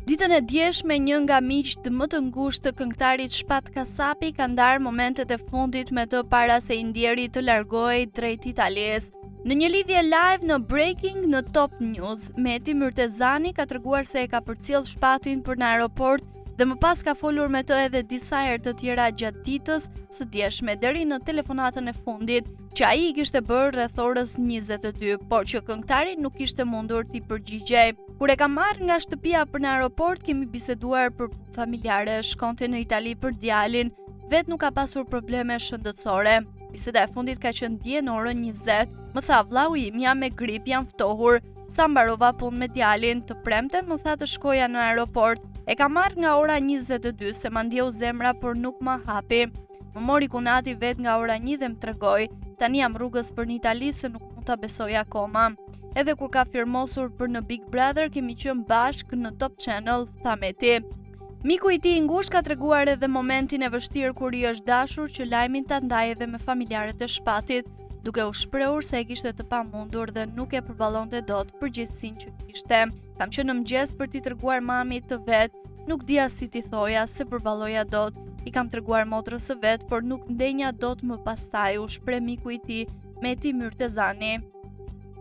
Ditën e djeshme një nga miqtë më të ngushtë të këngëtarit Shpat Kasapi ka ndarë momentet e fundit me të para se i ndjeri të largohej drejt Italisë. Në një lidhje live në Breaking në Top News, Meti Myrtezani ka treguar se e ka përcjellë Shpatin për në aeroport dhe më pas ka folur me të edhe disa herë të tjera gjatë ditës së djeshme deri në telefonatën e fundit që ai i kishte bërë rreth orës 22, por që këngëtari nuk kishte mundur t'i përgjigjej. Kur e kam marrë nga shtëpia për në aeroport, kemi biseduar për familjare, shkonte në Itali për djalin, vetë nuk ka pasur probleme shëndetësore. Biseda e fundit ka qenë dje në orën 20. Më tha vllau im, jam me grip, jam ftohur. Sa mbarova punë me djalin, të premten më tha të shkoja në aeroport. E kam marrë nga ora 22 se ma ndjeu zemra, por nuk ma hapi. Më mori kunati vetë nga ora 1 dhe më tregoi. Tani jam rrugës për në Itali se nuk mund ta besoj akoma. Edhe kur ka firmosur për në Big Brother kemi qenë bashkë në Top Channel, tha Meti. Miku i tij i ngushtë ka treguar edhe momentin e vështirë kur i është dashur që lajmin ta ndajë edhe me familjarët e Shpatit, duke u shprehur se e kishte të pamundur dhe nuk e përballonte dot përgjegjësinë që kishte. Kam qenë në mëngjes për t'i treguar mamit të vet, nuk dija si t'i thoja, s'e përballoja dot. I kam treguar motrës së vet, por nuk ndenja dot më pastaj, u shpreh miku i tij, Meti Myrtezani.